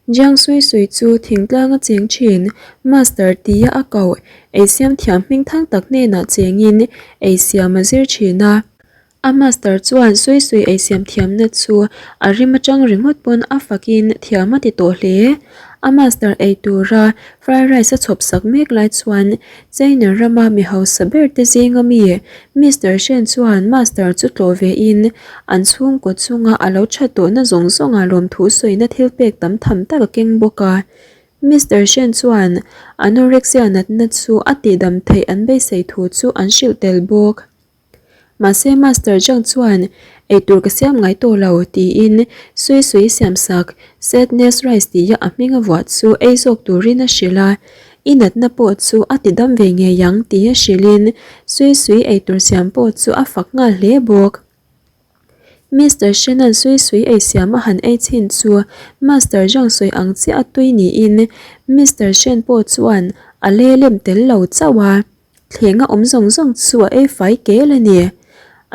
Jiang Sui Sui chu thingtlanga cheng thin Master tia a koh eisiam thiam hmingthang tak hnenah chengin eisiam a zir thin a. A master chuan Sui Sui eisiam thiamna chu a rim atang ringawt pawn a fakin thiam a ti tawh hle. A master ei tura fried rice a chhawp sak mek lai chuan China rama mi hausa ber te zinga mi Mister Shen chuan master chu tlawh ve in an chhungkaw chunga a lo that tawhna zawng zawnga lawmthu sawina thil pek tam tham tak a keng bawk a. Mister Shen chuan anorexia natna chu a tihdam theih an beisei thu chu an hrilh tel bawk. Mahse Master Zhang chuan eitur ka siam ngai tawh lo tiin Sui Sui siamsak Sadness Rice tia a hming a vuah chu ei zawk turin a hrilh a, i natna pawh chu a ti dam ve ngei ang tia hrilhin Sui Sui eitur siam pawh chu a fak nghal hle bawk. Mister Shen-a'n Sui Sui ei siam a han ei chhin chu Master Zhang sawi ang chiah a tui niin Mister Shen pawh chuan a lelem tel lo chauh a. Thleng a awm zawng zawng chu a ei fai kel a ni.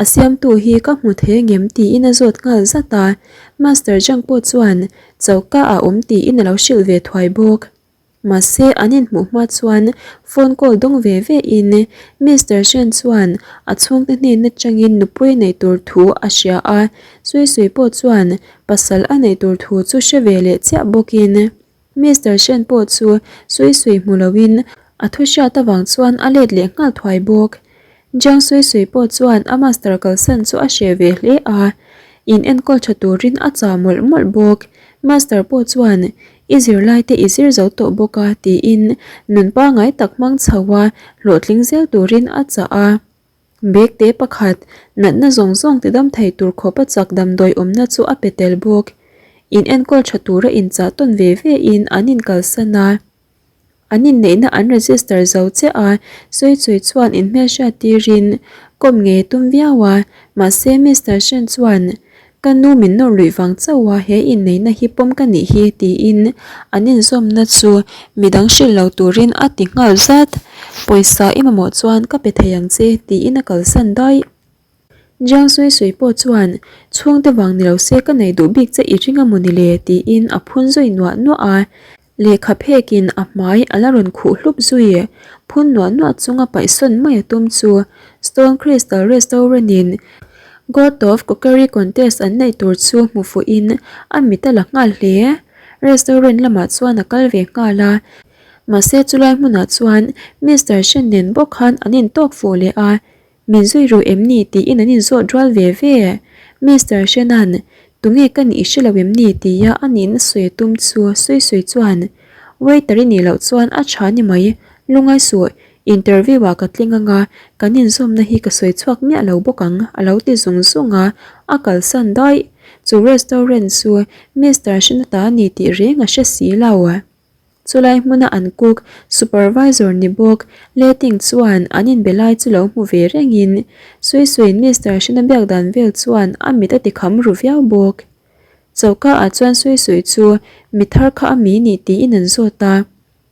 A siamtu hi ka hmu thei ngem tiin a zawt nghal zat a, Master Zhang pawh chuan choka ah awm tiin a lo hrilh ve thuai bawk. Mahse an inhmuh hma chuan phone call dawng ve ve in Mister Shen chuan a chhungte hnen atangin nupui neih tur thu a hria a, Sui Sui pawh chuan pasal a neih tur thu chu hre ve leh chiah bawkin. Mister Shen pawh chu Sui Sui hmu loin a thu hriat avang chuan a let leh nghal thuai bawk. Jiang Sui Sui pawh chuan a master kalsan chu a hreh ve hle a, in enkawl tha turin a chah mawlh mawlh bawk. Master pawh chuan, I zirlai te i zir zo tawh bawk a tiin nun pangai tak hmang chho a hlawhtling zel turin a chah a. Bag te pakhat, natna zawng zawng ti dam thei tur khawp a chak damdawi awmna chu a pe tel bawk. In enkawl tha tura inchah tawn ve ve in an inkalsan a. An inneihna an register zo chiah a, Suicui chuan inhmelhriat tirin kawm ngei tum viau a, mahse Mister Shen chuan Ka nu min nawr luih vang chauh a he inneihna hi pawm ka nih hi tiin an inzawmna chu midang hrilh lo turin a ti nghal zat. Pawisa i mamawh chuan ka pe thei ang che tiin a kalsan daih. Jiang Sui Sui pawh chuan chhungte vang ni lo se ka nei duh bik che i ring a maw ni le tiin a phun zui nuah nuah a. Lehkha phekin a hmai a la rawn khuh hlup zui. Phun nuah nuah chunga paihsawn mai a tum chu Stone Crystal Restaurant in God of Cookery Contest an neih tur chu hmu fuhin a mit a la nghal hle. Restaurant lamah chuan a kal ve nghal a, mahse chulai hmunah chuan Mister Shen nen bawk khan an intawk fuh leh a, Min zui ru em ni tiin an inzawt rual ve ve. Mister Shannon, tunge ka nih i hre lo em ni tia a nihna sawi a tum chu sawi sawi chuan waiter i nih loh chuan a tha ni mai, lungai suh, interview ah ka tling anga kan inzawmna hi ka sawi chhuak miah lo bawk ang a lo ti zung zung a, a kalsan daih. Chu restaurant chu Mister Shannon ta a ni tih reng a hre si lo. Chulai hmuna an cook supervisor ni bawk Letting chuan an inbe lai chu lo hmu ve rengin Sui Suiin Mister Hrina biak dan vel chuan a mit a ti kham ru viau bawk. Choka ah chuan Sui Sui chu mi thar kha a mi nih tiin an zawt a.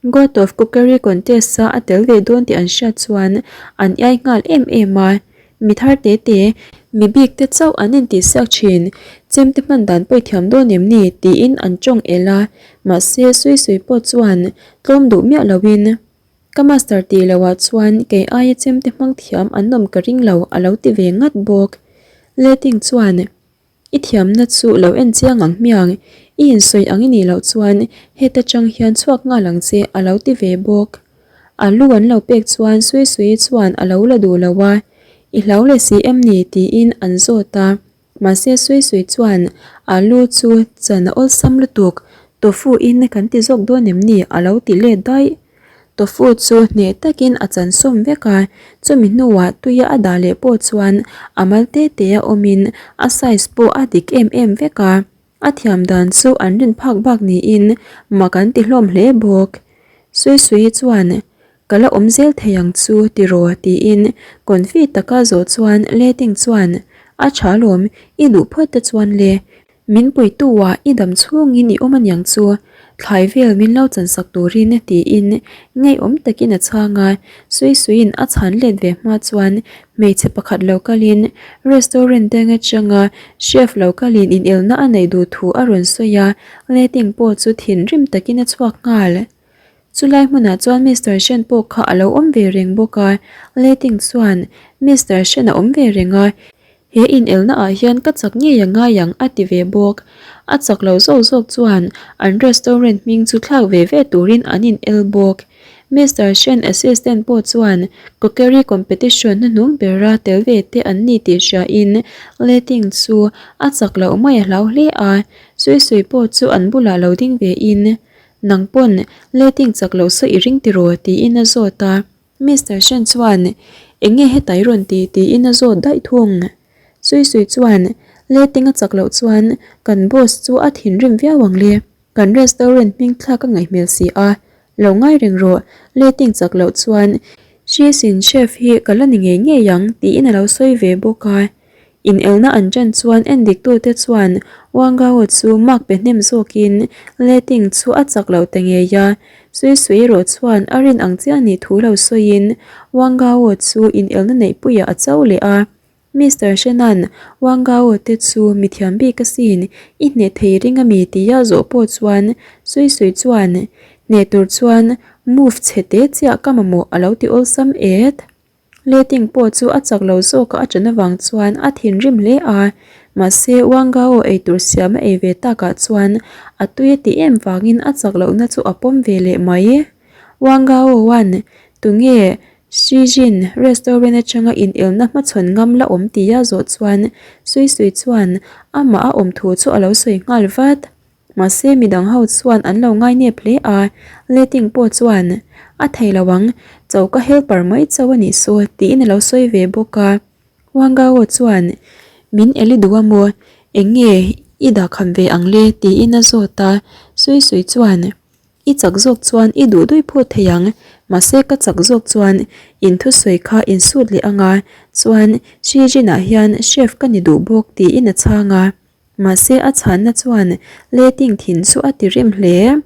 God of Cookery contest a a tel ve dawn tih an hriat chuan an iai nghal em em a. Mi thar te te, mi bik te chauh an intihsiak thin, chemte hman dan pawh i thiam dawn em ni? tiin an tawng el a, mahse Sui Sui pawh chuan tlawm duh miah loin, Ka master tih loh ah chuan kei aia chemte hmang thiam an awm ka ring lo a lo ti ve ngat bawk. Letting chuan, I thiamna chu lo en chiang ang hmiang, i insawi ang i nih loh chuan heta tang hian chhuak nghal ang che a lo ti ve bawk. A lu an lo pek chuan Sui Sui chuan a lo la duh lo a, I hlau leh si em ni? tiin an zawt a, mahse Sui Sui chuan a lu chu chan a awlsam lutuk, tofu in kan ti zawk dawn em ni? a lo ti let daih. Tofu chu hneh takin a chan sawm vek a, chumi hnuah tuia a dah leh pawh chuan a mal te te a awmin a size pawh a dik em em vek a, a thiam dan chu an rin phak bak niin mak an ti hlawm hle bawk. Sui Sui chuan, Ka la awm zel thei ang chu tiraw tiin confi taka zawh chuan Letting chuan, A tha lawm, i duh phawt te chuan le, Min puitu ah i dam chhungin i awm aniang chu. Thlai vel min lo chansak turin tiin ngeiawm takin a chhang a, Suisuiin a chhan let ve hma chuan hmeichhe pakhat lo kalin restaurant dang atanga chef lo kalin inelna a neih duh thu a rawn sawi a, Letting pawh chu thinrim takin a chhuak nghal. Chulai hmunah chuan Mister Shen pawh kha a lo awm ve reng bawk a, Letting chuan Mister Shen a awm ve reng a, He inelna ah hian ka chak ngei a ngai ang a ti ve bawk. A chak lo zawk zawk chuan an restaurant hming chu thlak ve ve turin an in el bawk. Mister Shen assistant pawh chuan cookery competition hnuhnung bera tel ve te an ni tih hria in Letting chu a chak loh mai a hlau hle a. Sui Sui pawh chu an bulah lo ding ve in Nang pawn Letting chak loh saw i ring tiraw? tiin a zawt a. Mister Shen chuan, Eng nge heta i rawn ti? tiin a zawt daih thung. Sui Sui chuan, Letting a chak loh chuan kan boss chu a thinrim viau ang le, kan restaurant hming thlak a ngaih hmel si a, lo ngai reng rawh, letting chak loh chuan Shi Sin chef hi ka la ni ngei ngei ang, tiin a lo sawi ve bawk a. Inelna an ṭan chuan endiktute chuan Wangao chu mark pe hnem zawkin letting chu a chak lo ta ngei a. Sui Sui erawh chuan a rin ang chiah nih thu lo sawiin Wangao chu inelna neihpuiah a cho leh a. Mister Shenan, Wangao te chu mithiam bik asin, i hneh thei ring ami tia zawh pawh chuan Sui Sui chuan, Hneh tur chuan move chhe te chiah ka mamawh a lo ti awlsam et. Letting pawh chu a chak lo zawk a a ṭan avang chuan a thinrim hle a, mahse Wangao eitur siam a ei ve takah chuan a tui a tih em vangin a chak lohna chu a pawm ve leh mai. Wangao-a'n tunge Shijin restaurant atanga inelna hmachhawn ngam la awm tia zawh chuan Sui Sui chuan amah a awm thu chu a lo sawi nghal vat. Mahse midang ho chuan an lo ngai nep hle a, Letting pawh chuan, A thei lo ang, choka helper mai chauh a nih saw, tiin a lo sawi ve bawk a. Wangao chuan, Min eli duh a maw? Eng nge i dahkham ve ang le? tiin a zawt a. Sui Sui chuan, I chak zawk chuan i duh duih phut thei ang, mahse ka chak zawk chuan in thusawi kha in sut leh ang a, chuan Shi Jin-ah hian chef ka ni duh bawk, tiin a chhang a. Mahse a chhanna chuan letting thin chu a ti rim hle.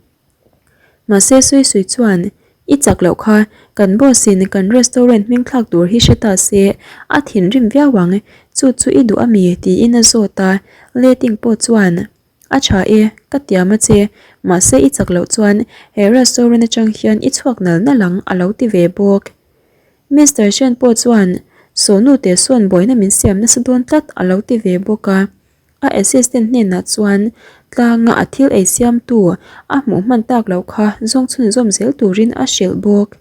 Mahse Sui Sui chuan, I chak loh kha, kan boss in kan restaurant hming thlak tur hi hre ta se, a thinrim viau ang, chu chu i duh ami? tiin a zawt a, letting pawh chuan, A tha e, ka tiam a che, mahse i chak loh chuan he restaurant atang hian i chhuak nal nal ang a lo ti ve bawk. Mister Shen pawh chuan, Saw nute sawn buaina min siam nasa dawn tlat a lo ti ve bawk a. A assistant hnenah chuan tlanga a thil ei siamtu a hmuh hman tak loh kha zawng chhunzawm zel turin a hrilh bawk.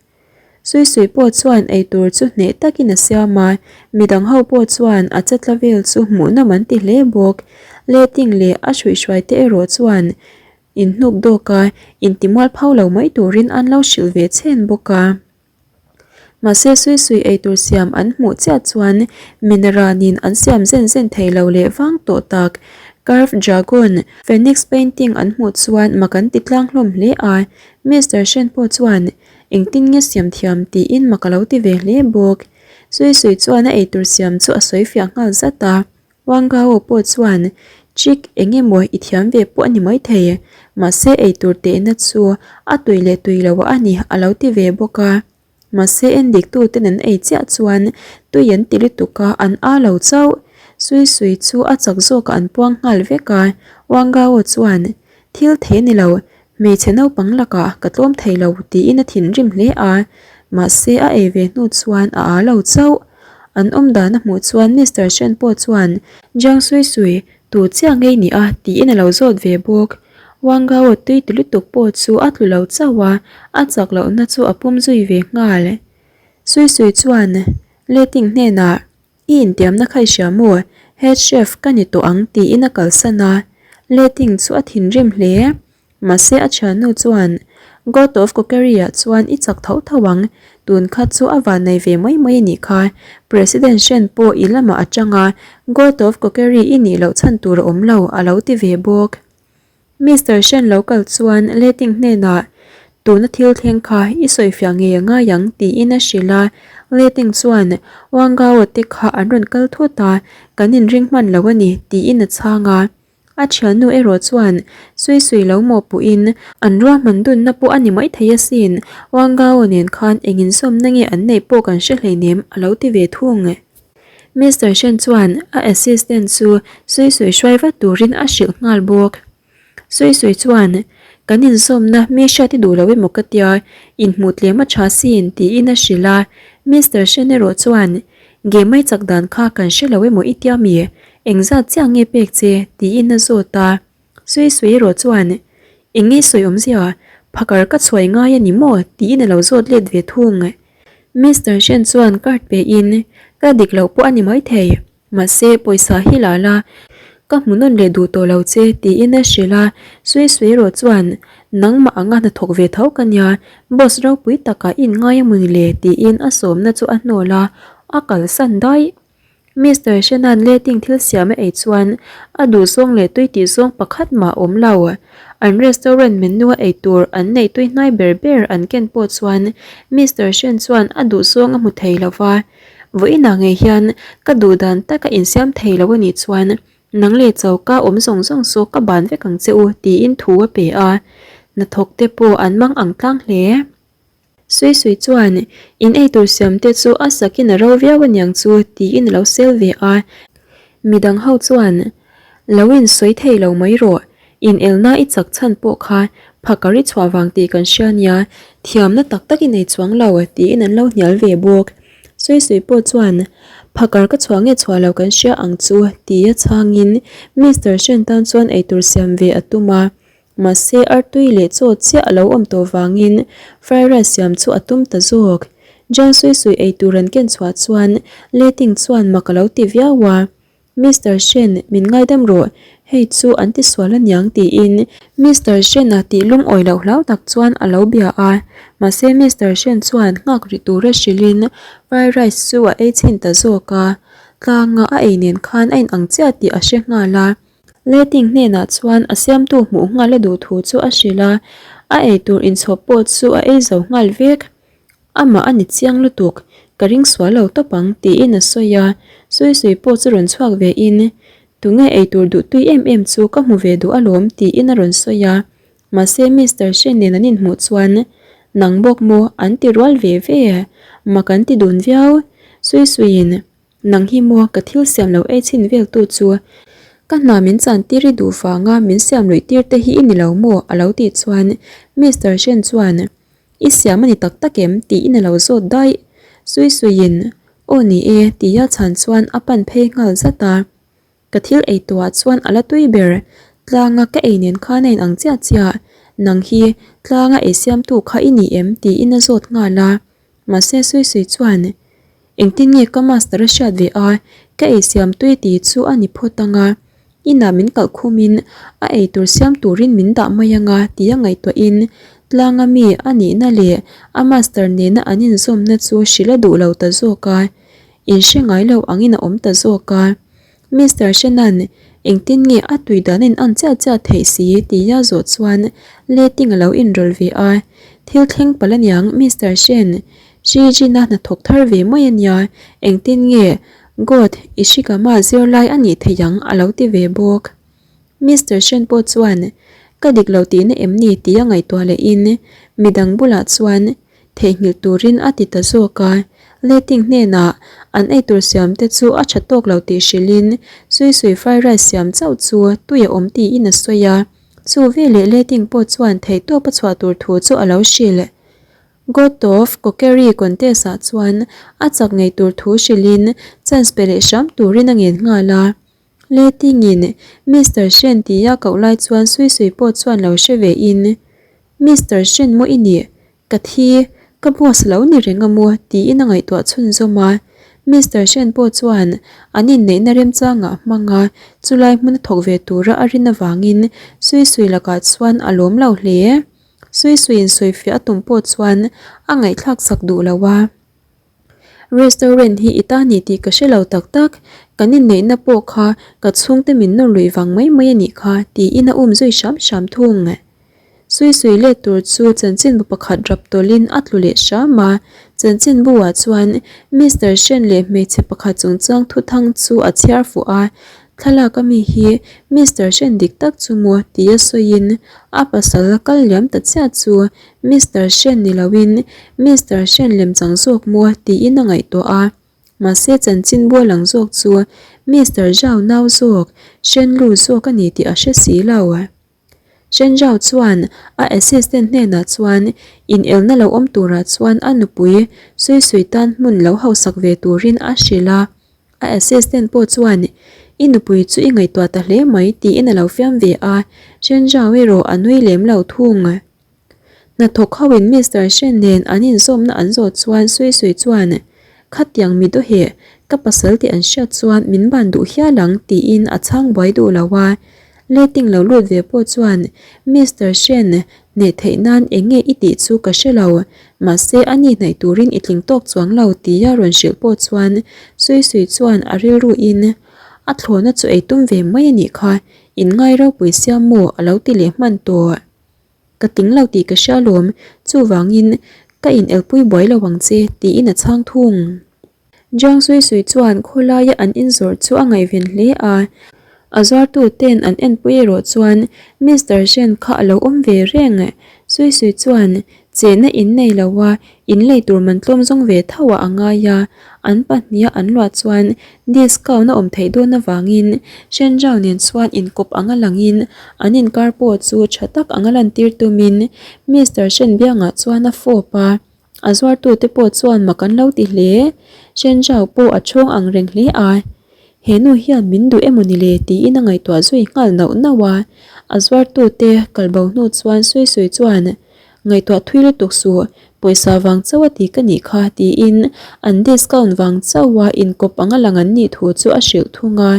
Sui Sui pawh chuan eitur chu hneh takin a siam a, midang ho pawh chuan a chetla vel chu hmuhnawm an ti hle bawk. Letting leh a hruihhruai te erawh chuan inhnuk dawk a, intimual phau lo mai turin an lo hrilh ve chhen bawk a. Mahse Sui Sui eitur siam an hmuh chiah chuan Minaranin an siam zen zen thei lo leh vang tawh tak. Carved Dragon, Phoenix painting an hmuh chuan mak an ti tlang hlawm hle a. Mister Shen pawh chuan engtin nge siam thiam tiin mak a lo ti ve hle bawk. Sui Sui chuan a eitur siam chu a sawi fiah nghal zat a. Wang Gao pawh chuan, Chick, eng emaw i thiam ve pawh a ni maithei, mahse eitur tehna chu a tui leh tui lo a ni a lo ti ve bawk a. Mahse endiktuten an ei chiah chuan tui an ti lutuk a, an a lo chauh. Sui Sui chu a chak zawkah an puang nghal vek a, Wang Gao chuan, Thil thei a ni lo, Hmeichhe naupang lakah ka tlawm thei lo tiin a thinrim hle a, mahse a ei ve hnu chuan a aa lo chauh. An awm dan a hmuh chuan Mister Shen pawh chuan Jiang Sui Sui, tu chiah ngei ni a? tiin a lo zawt ve bawk. Wang Gao tui ti lutuk pawh chu a tlu lo chauh a, a chak lohna chu a pawm zui ve nghal. Sui Sui chuan Letting hnenah I intiamna kha i hria maw? Head chef ka ni tawh ang tiin a kalsan a, Letting chu a thinrim hle. Mahse a thiannu chuan, God of Cookery ah chuan i chak tho tho ang, tun kha chu a vannei ve mai mai a nih kha. President Shen pawh i lamah a tang a, God of Cookery i nih loh chhan tur a awm lo a lo ti ve bawk. Mister Shen lo kal chuan Letting hnenah, Tuna thil thleng kha i sawifiah ngei a ngai ang, tiin a hrilh a. Letting chuan, Wangao te kha an rawn kal thut a, kan inring hman lo a ni, tiin a chhang a. A thiannu erawh chuan Sui Sui lo mawhpuhin an ruahman dunna pawh a ni maithei asin, Wang Gao nen khan eng inzawmna nge an neih pawh kan hre hleinem a lo ti ve thung. Mister Shen chuan a assistant chu Sui Sui hruai vat turin a hrilh nghal bawk. Sui Sui chuan, Kan inzawmna mi hriat i duh lo emaw ka tia, inhmuh tlem a tha sin tiin a hrilh a. Mister Shen erawh chuan, Game ai chak dan kha kan hre lo emaw i tia mi? Engzat chiah nge pek che? tiin a zawt a. Sui Sui erawh chuan, Eng nge sawi awmzia? Phakar ka chhuai ngai a ni maw? tiin a lo zawt let ve thung. Mister Shen chuan card pe in, Ka dik loh pawh a ni maithei. Mahse, pawisa hi la la, ka hmu nawn leh duh tawh lo che, tiin a hrilh a. Sui Sui erawh chuan, Nangmah anga hnathawk ve tho ka nia, boss ropui takah i inngai a mawni le, tiin a sawmna chu a hnawl a, a kalsan daih. Mister Shenan letting thil siam a ei chuan a duhzawng leh tui tih zawng pakhat mah a awm lo. An restaurant menu a ei tur an neih tui hnai ber ber an ken pawh chuan Mister Shen chuan a duhzawng a hmu thei lo va. Vawiinah ngei hian ka duh dan taka insiam thei lo a nih chuan nang leh choka awm zawng zawng chu ka ban vek ang che u tiin thu a pe a, hnathawk te pawh an mang ang tlang hle. Sui Sui chuan in eitur siam te chu a sakin a ro viau aniang chu tiin a lo sel ve a, midang ho chuan lo insawi thei lo mai rawh Inelna i chak chhan pawh kha phakar i chhuah vang tih kan hria nia, thiamna tak tak i nei chuang lo tiin an lo hnial ve bawk. Sui Sui pawh chuan, Phakar ka chhuah nge chhuah lo kan hria ang chu tia chhangin Mister Shen tan chuan eitur siam ve a tum a. Mahse artui leh chaw chiah a lo awm tawh vangin fried rice siam chu a tum ta zawk. Jiang Sui Sui eitur an ken chhuah chuan Letting chuan mak a lo ti viau a. Mister Shen, min ngaidam rawh, hei chu an ti sual aniang tiin Mister Shen-a tih lungawi loh hlau tak chuan a lo bia a. Mahse Mister Shen chuan nghak rih tura hrilhin fried rice chu a ei chhin ta zawk a. Tlanga a ei nen khan a inang chiah tih a hre nghal a. Letting hnenah chuan a siamtu hmuh nghal a duh thu chu a hrilh a, a eitur inchhawp pawh chu a ei zo nghal vek. Amah a ni chiang lutuk, ka ring sual lo tawp ang, tiin a sawi a. Sui Sui pawh chu rawn chhuak ve in, Tunge eitur duh tui em em chu ka hmu ve duh alawm, tiin a rawn sawi a. Mahse Mister Shen nen an inhmuh chuan, Nang bawk maw? an ti rual ve ve. Mak an ti dun viau. Sui Suiin, Nang hi maw ka thil siam lo ei chhin vel tu chu ka hna min chan tir i duh vanga min siam luih tir te hi i ni lo maw? a lo tih chuan Mister Shen chuan, I siam a ni tak tak em? tiin a lo zawt daih. Sui suiin, Aw ni e tia chhan chuan a pan phei nghal zat a. Ka thil ei tuah chuan a la tui ber. Tlanga ka ei nen khan a inang chiah chiah. Nang hi tlanga ei siamtu kha i ni em? tiin a zawt nghal a. Mahse Sui Sui chuan, Engtin nge ka master a hriat ve a, ka ei siam tui tih chu a ni phawt ang a. Inah min kalh khumin a ei tur siam turin min dah mai ang a tia ngaihtuahin tlanga mi a nihna leh a master nena an inzawmna chu hrilh a duh lo ta zawk a. Inhre ngai lo angin a awm ta zawk a. Mister Shannon, engtin nge a tui dan in an chiah chiah theih si tia zawh chuan letting a lo inrawlh ve a. Thil thleng palh aniang Mister Shen, Xi Jin-a hnathawk thar ve mai ania, engtin nge God Ishigama zirlai a nih theih ang a lo ti ve bawk. Mister Shen pawh chuan ka dik lo tihna em ni tia ngaihtuah lehin midang bulah chuan Theihnghilh turin a ti ta zawk a, Letting hnenah an eitur siam te chu a tha tawk lo tih hrilhin Sui Sui fried rice siam chauh chu tui a awm tiin a sawi a, chu veleh Letting pawh chuan theihtawp a chhuah tur thu chu a lo hrilh. God of Cookery contest ah chuan a chak ngei tur thu hrilhin chance pe leh hram turin a ngen nghal a. Letting-in Mister Shen tia koh lai chuan Sui Sui pawh chuan lo hre ve in Mister Shen maw i nih? Ka thi, ka boss lo ni reng a maw tiin a ngaihtuah chhunzawm a. Mister Shen pawh chuan an inneihna remchangah hmang a, chulai hmun a thawk ve tura a rin avangin Sui Sui lakah chuan a lawm lo hle. Sui Suiin sawifiah a tum pawh chuan a ngaihthlak sak duh lo a. Restaurant hi i ta ni tih ka hre lo tak tak, kan inneihna pawh kha ka chhungte min nawr luih vang mai mai a nih kha tiin a um zui hram hram thung. Sui sui let tur chu chanchinbu pakhat rap tawlhin a tlu leh hram a, chanchinbu ah chuan Mister Shen leh hmeichhe pakhat chungchang thuthang chu a chhiar fuh a. Thlalak a mi hi Mister Shen dik tak chu maw tia sawiin a pasal kal liam ta chiah chu Mister Shen ni loin Mister Shen lemchang zawk maw tiin a ngaihtuah a. Mahse chanchin bual ang zawk chu Mister Zhao nau zawk Shen Lu zawk a ni tih a hre si lo. Shen Zhao chuan a assistant hnenah chuan inelna lo awm turah chuan a nupui Sui Sui tan hmun lo hausak ve turin a hrilh a. A assistant pawh chuan I nupui chu i ngaihtuah ta hle mai tiin a lo fiam ve a, Shen Zhao erawh a nui lem lo thung. Hnathawk ho in Mister Shen nen an inzawmna an zawh chuan Sui Sui chuan, Khatiang mi dawheh, ka pasal tih an hriat chuan min ban duh hial ang tiin a chhang buai duh lo a. Letting lo lut ve pawh chuan Mister Shen hneh theih nan eng nge i tih chu ka hre lo, mahse a ni hnaih turin i tling tawk chuang lo tia rawn hrilh pawh chuan Sui Sui chuan a rilru in a thlawhna chu ei tum ve mai a nih kha, in ngai ropui sia maw a lo ti leh hman tawh. Ka tling lo tih ka hria lawm, chuvangin ka in elpui buai lo ang che, tiin a chhang thung. Jiang Sui Sui chuan khawlaia an inzawrh chu a ngaihven hle a, a zuartu ten an enpui erawh chuan Mister Shen kha a lo awm ve reng. Sui Sui chuan Chehna in nei lo a, in lei tur man tlawm zawng ve tho ah a ngai a, an pahniha an luah chuan discount a awm theih dawn avangin Shen Zhao nen chuan inkawp anga langin an inkar pawh chu tha tak anga lantir tumin Mister Shen biangah chuan a fawp a, a zuartute pawh chuan mak an lo ti hle. Shen Zhao pawh a chhawng ang reng hle a. He nu hian min duh emaw ni le tiin a ngaihtuah zui nghal nauh nauh a, a zuartute kalbo hnu chuan Sui Sui chuan Ngaihtuah thui lutuk suh, pawisa vang chauh a ti ka nih kha tiin an discount vang chauha inkawp anga lang an nih thu chu a hrilh thung a.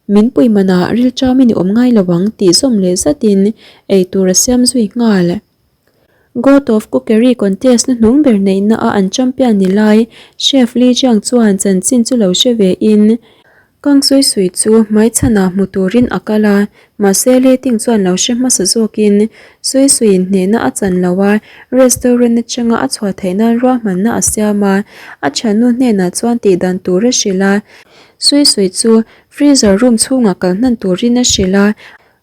Min pui manah rilṭamin i awm ngai lo ang tih zawm leh zatin eitur a siam zui nghal. God of Cookery contest na hnung ber neihna a an champion ni lai Chef Li Jiang chuan chanchin chu lo hre ve in Kang Sui Sui chu hmaichhanah hmu turin a kal a, mahse Li Ting chuan lo hre hmasa zawkin Sui Suiin hnehna a chan lo a, restaurant atanga a chhuah theih nan ruahmanna a siam a, a thiannu hnenah chuan tihdan tur a hrilh a, Sui Sui chu freezer room chhungah kal hnan turin a hrilh a.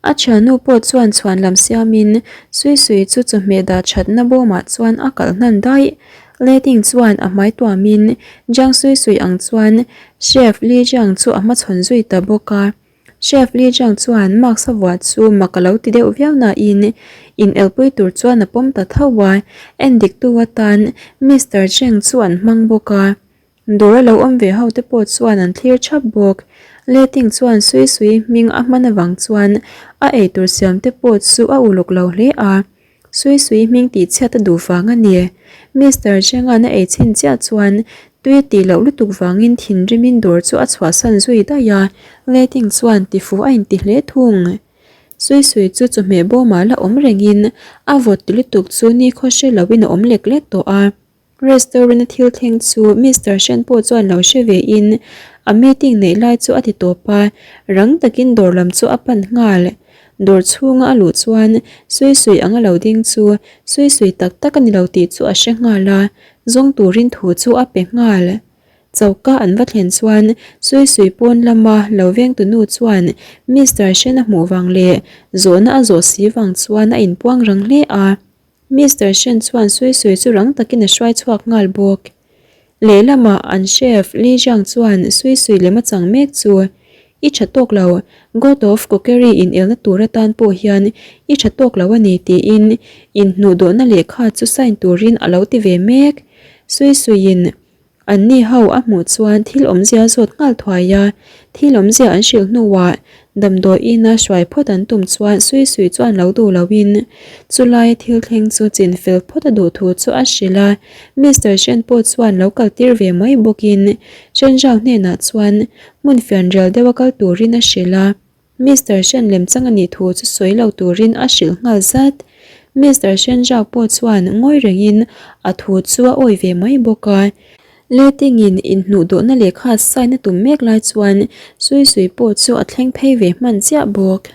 A thiannu pawh chuan chhuan lam siamin Sui Sui chu chawhmeh dah thatna bawmah chuan a kalh hnan daih. Letting chuan a hmai tuamin Jiang Sui Sui ang chuan Chef Li Jiang chu a hmachhawn zui ta bawk a. Chef Li Jiang chuan mask a vuah chu mak a lo ti deuh viau nain in elpui tur chuan a pawm ta tho a, endiktu atan Mister Cheng chu an hmang bawk a. Dawr a lo awm ve ho te pawh chuan an thlir thap bawk. Letting chuan Sui Sui hming a hman avang chuan a eitur siam te pawh chu a uluk lo hle a. Sui Sui hming tih chhiat a duh vang a ni. Mister Chenga'n a ei chhin chiah chuan tui tih loh lutuk vangin thinrimin dawr chu a chhuahsan zui daih a. Letting chuan tifuh a inti hle thung. Sui Sui chu chawhmeh bawmah la awm rengin a vawt ti lutuk chu nikhaw hre loin a awm lek lek tawh a. Restaurant a thil thleng chu Mister Shen pawh chuan lo hre ve in a meeting neih lai chu a ti tawp a, rang takin dawr lam chu a pan nghal. Dawr chhunga a luh chuan Sui Sui anga lo ding chu Sui Sui tak tak a ni lo tih chu a hre nghal a, zawng turin thu chu a pe nghal. Choka an va thlen chuan Sui Sui pawn lama lo vengtu nu chuan Mister Shen a hmuh vang leh zawhna a zawh si vang chuan a inpuang rang hle a. Mister Shen chuan Sui Sui chu rang takin a hruai chhuak nghal bawk. Lehlamah an chef Li Jiang chuan Sui Sui lem a chang mek chu, I tha tawk lo, God of Cookery in elna tur atan pawh hian i tha tawk lo a ni tiin inhnuhdawhna lehkha chu sign turin a lo ti ve mek. Sui Suiin An ni ho a hmuh chuan thil awmzia a zawt nghal thuai a, thil awmzia an hrilh hnuah damdawi ina hruai phawt an tum chuan Sui Sui chuan lo duh loin chulaia thil thleng chu chin fel phawt a duh thu chu a hrilh a, Mister Shen pawh chuan lo kal tir ve mai bawkin Shen Zhao hnenah chuan hmun fianrial deuha kal turin a hrilh a. Mister Shen lemchang a nih thu chu sawi lo turin a hrilh nghal zat. Mister Shen Zhao pawh chuan ngawi rengin a thu chu a awi ve mai bawk a. Letingin inhnuhdawhna lehkha sign a tum mek lai chuan Sui Sui pawh chu a thleng phei ve hman chiah bawk.